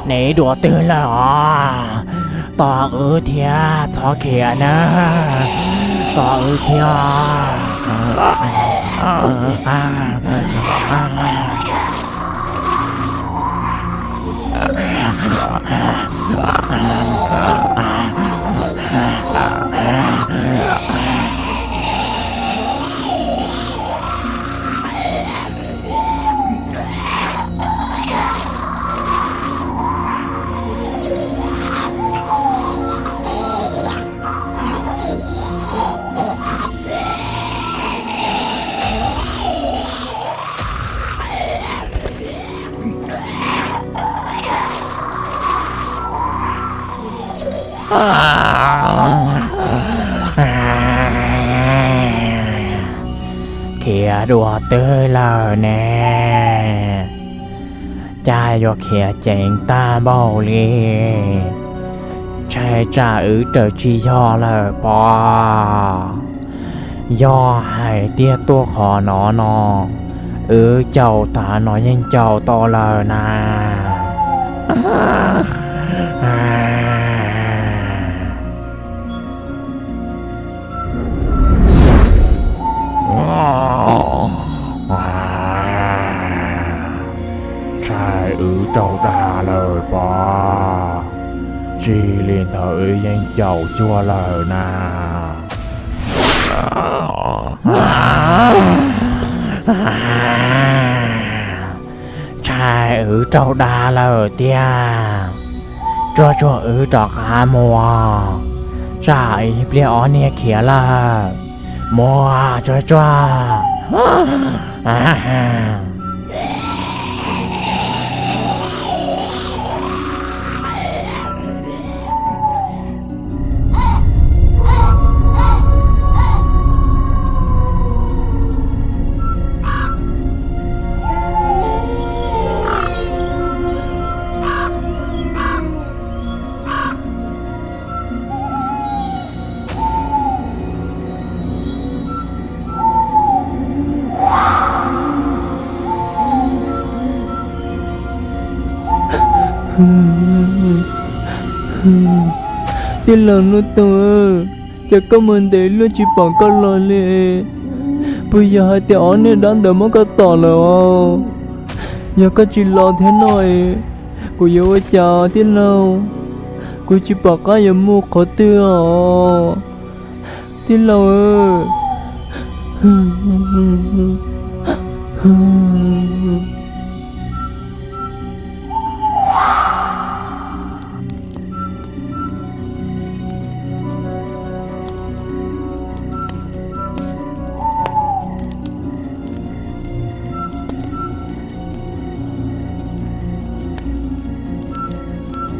Neb dua twg lawm os? Tos wb thiab, txhob khiav na, tos wb thiab. Khiav dua twg lawm ne? Cas yuav khiav ceev tag npaum li? Ntshai tsam wb raws tsis yog lawm pob. Yog hais tias tuaj qhov no no, wb caum tav no yeej caum tau lawm na. Ntshai wb raug dag lawm pob. Tsis li ntawd wb yeej caum cuag lawm na. Ntshai wb raug dag lawm tiag. Tsuag tsuag wb rov qab mus, tsam ib pliag ob niag khiav lawm. Mus tsuag tsuag. Tij laug Nuj Toog, cas koj mus ntev luaj tsis pom koj los li? Puas yog hais tias ob niag dab ntawd muab koj tom lawm os? Yog koj tsis los thiab no, kuv yuav ua cas tij laug? Kuv tsis pom qab yuav mus qhov twg os tij laug.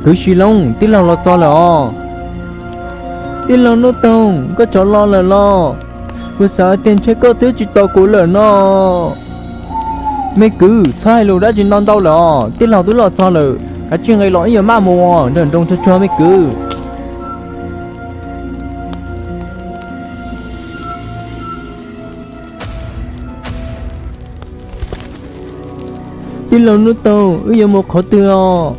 Kwv Sis Loob, tij laug los txog lawm os. Tij laug Nuj Toog, koj rov los lawm los? Kuv xav tias ntshe koj twb tsis tos kuv lawm no. Me kwv, txhob hais lus dab tsi no ntau lawm os, tij laug twb los txog lawm, kav tsij nqis los wb yuav maj mus nrawm nroos tsuag tsuag me kwv. Tij laug Nuj Toog, wb yuav mus qhov twg os?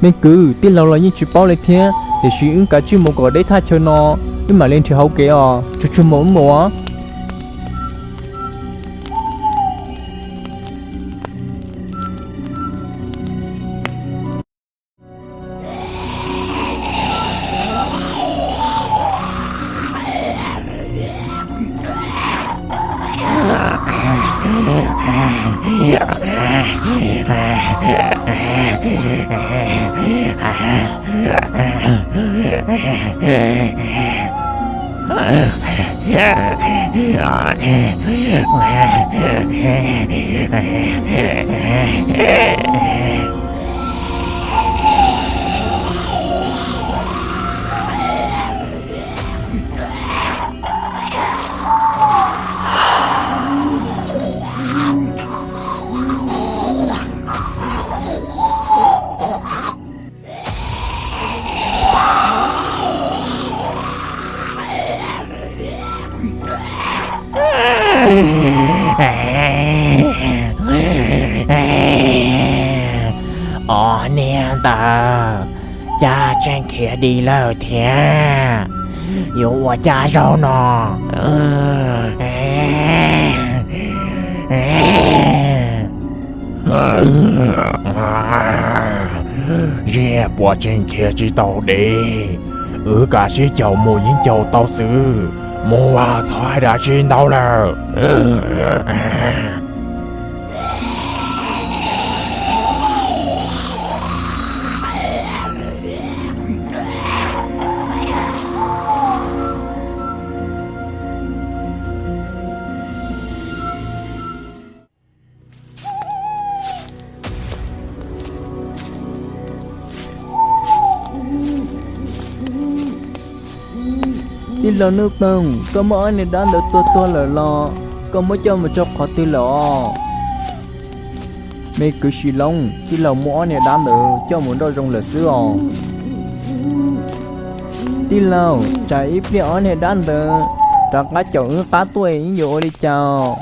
Me kwv, tij laug los yeej tsis paub li thiab, tiam sis wb kav tsij mus kom deb thaj chaw no, wb mam li nrhiav hauv kev os, tsuag tsuag mus wb mus. Os niag ntawd, cas tseem khiav dim lawm thiab? Yuav ua cas zaum no? Ziag puas tseem khiav tsis tau dim? Wb kav sib caum mus yeej caum tau xwb. Mus, txhob hais dab tsi ntau lawm. Tij laug Nuj Toog, koj muab ob niag dab ntawd tua tuag lawm los koj muab coj mus rau qhov twg lawm os? Me kwv Sis Loob, tij laug muab ob niag dab ntawd coj mus nroj zoov lawm xwb os. Tij laug, tsam ib pliag ob niag dab ntawd rov qab caum wb qab tuaj es wb yuav ua li cas?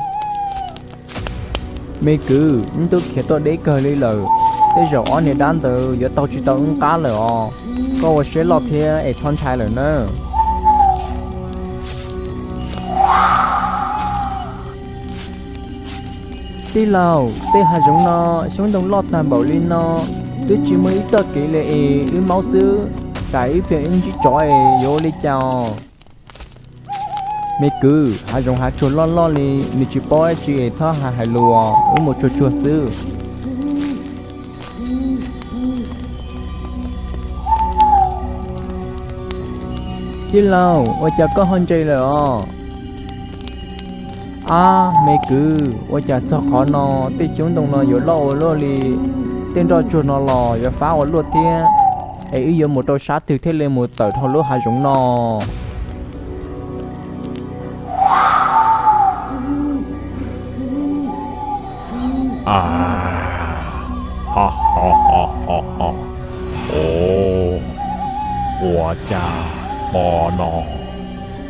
Me kwv, wb twb khiav tuaj deb kawg li lawm, tej zaum ob niag dab ntawd yuav taug tsis tau wb qab lawm os. Koj ua siab loj thiab es txhob ntshai lawm nawb. Tij laug, tej hav zoov no xyoob ntoo loj tag npaum li no, twb tsis muaj ib txoj kev li es wb maub xwb, tsam ib pliag wb ntsib tsov es yuav ua li cas? Me kwv, hav zoov hav tsuag loj loj li, nws tsis paub dab tsi es txhob hais hais lus, wb mus tsuag tsuag xwb. Tij laug, ua cas koj ho ntse lawm os? Ab me kwv, ua cas txog qhov no tej xyoob ntoo no yuav loj ua luaj li? Tej nroj tsuag no los yuav fab ua luaj thiab, es wb yuav mus rau sab twg thiaj li mus tawm dhau lub hav zoov no? Ua cas hmo no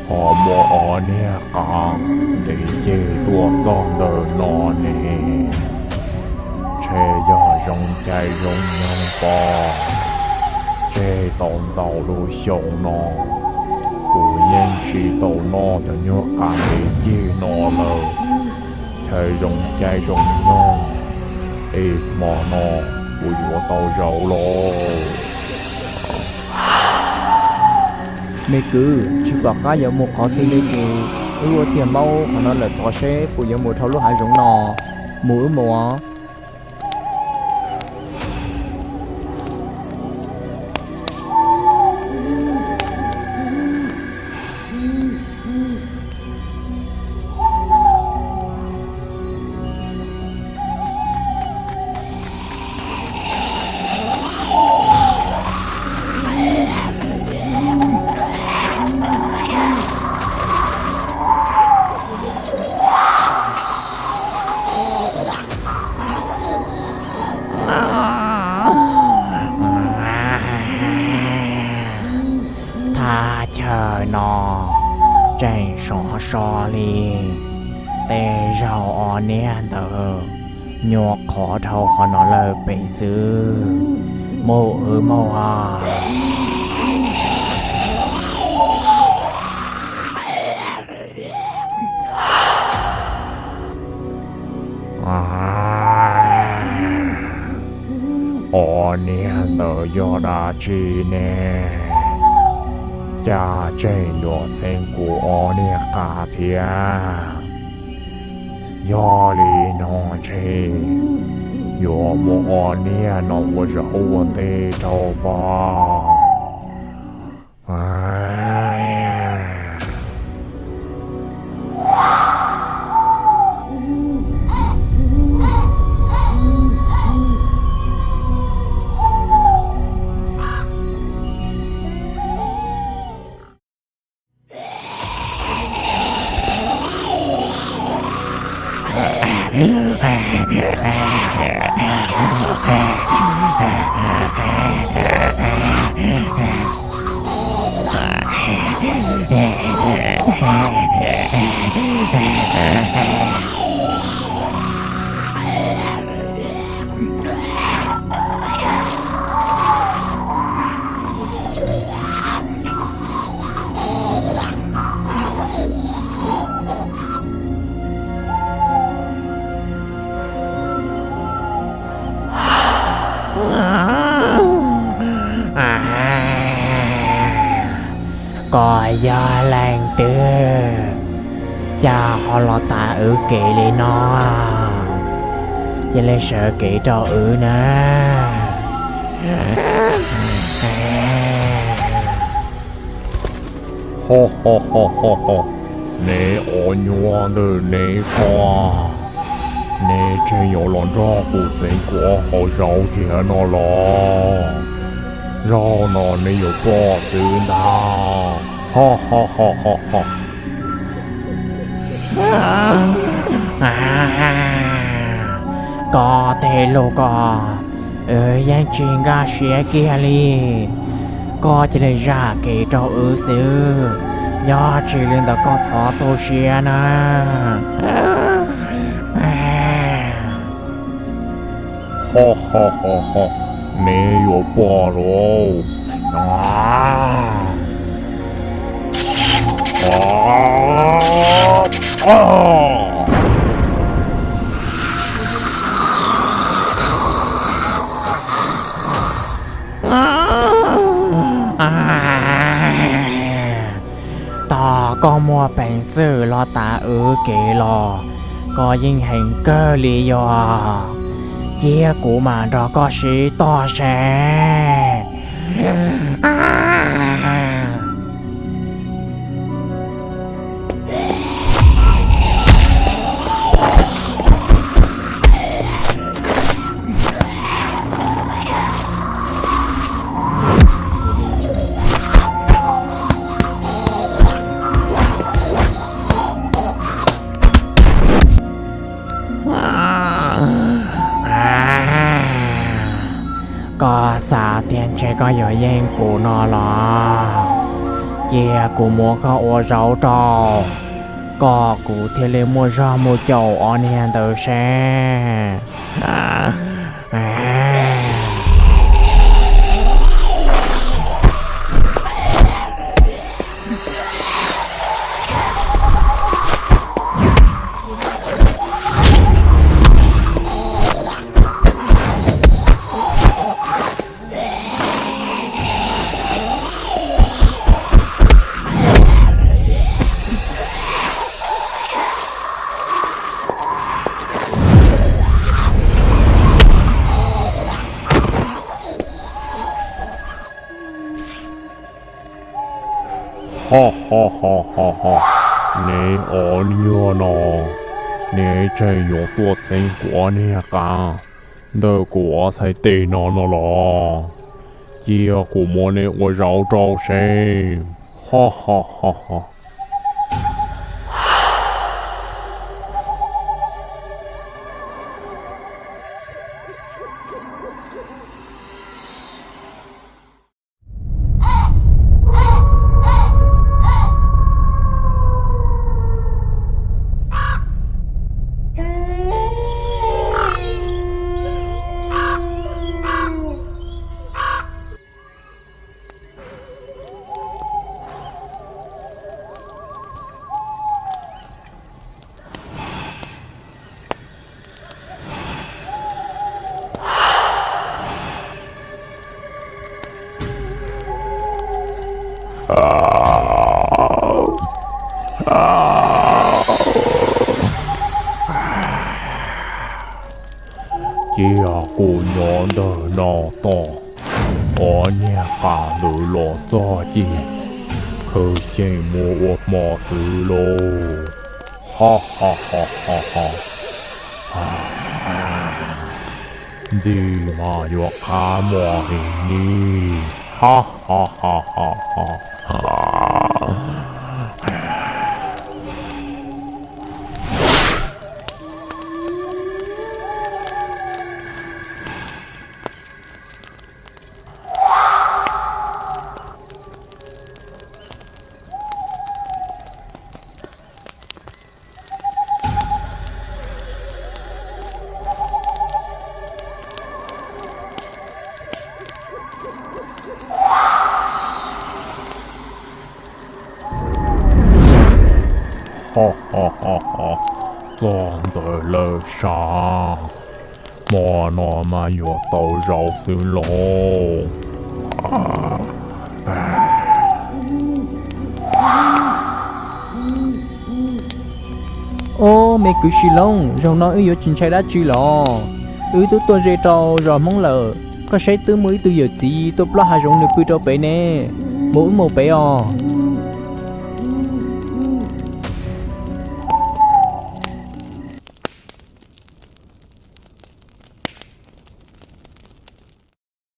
ho muaj ob niag qav ntev ceg tuaj txog ntawm no ne? Ntshe yog zoo caij zoo nyoog pob. Tseg tau ntau lub xyoo no kuv yeej tsis tau noj cov nyuag qav ntev ceg no lawm. Ntshe zoo caij zoo nyoog es hmo no kuv yuav tau zaum los. Me kwv, tsis pom qab yuav mus qhov twg li ces wb ua tiag maub qhov no lawm, thov seb puas yuav mus dhau lub hav zoov no. Mus wb mus. Thaj chaw no tseem sov so li, tej zaug ob niag ntawd nyuam qhuav dhau qhov no lawm pem xwb. Mus wb mus. Ob niag ntawd yog dab tsi ne? Cas tseem yuav txeeb kuv ob niag qav thiab? Yog li no ntshe yuav muab ob niag no ua zaub ua ntej rau pog. Koj yog leej twg, cas ho los tav wb kev li no? Cia li sawv kev rau wb na. Ho ho ho ho ho, neb ob nyuag ntawm neb ko, neb tseem yuav los nrog kuv txeev kuav hauv zauv tiag no los? Zaum no neb yuav tuag xwb ntag. Ho ho ho ho ho. Koj tej lus ko, wb yeej tsis nkag siab kiag li. Koj cia li zam kev rau wb xwb, yog tsis li ntawd koj txhob tu siab na. Ho ho ho ho, neb yuav pom lauj. Tos koj muaj peev xwm los tav wb kev los, koj yeej heev kawg li yog. Cia kuv mam nrog koj sib tog seb. Koj xav tias ntshe koj yuav yeej kuv no los? Cia kuv muab koj ua zaub rau, kom kuv thiaj li muaj zog mus caum ob niag ntawd seb. Ho ho ho ho ho, neb ob nyuag no, neb tseem yuav tuaj txeeb kuv ob niag qav ntawm kuv ob txhais tes no no los? Cia kuv muab neb ua zaub rau seb. Ho ho ho ho. Cia kuv nyob ntawm no tos ob niag qav ntawd los txog ces khaws cheem mus ua hmo xwb lauj. Ho ho ho ho ho. Ntxim mas yuav qab mos heev li. Ho ho ho ho ho. Ho ho ho ho, txog ntawd lawm sav. Hmo no mas yuav tau zaub xwb lauj. Ob, me kwv Sis Loob, zaum no wb yuav tsis ntshai dab tsi los? Wb twb tuaj ze rau zos Hmoob lawm, koj saib twb muaj ib tug yawm txiv tuaj plob hav zoov nws pw rau pem ne. Mus wb mus pem os.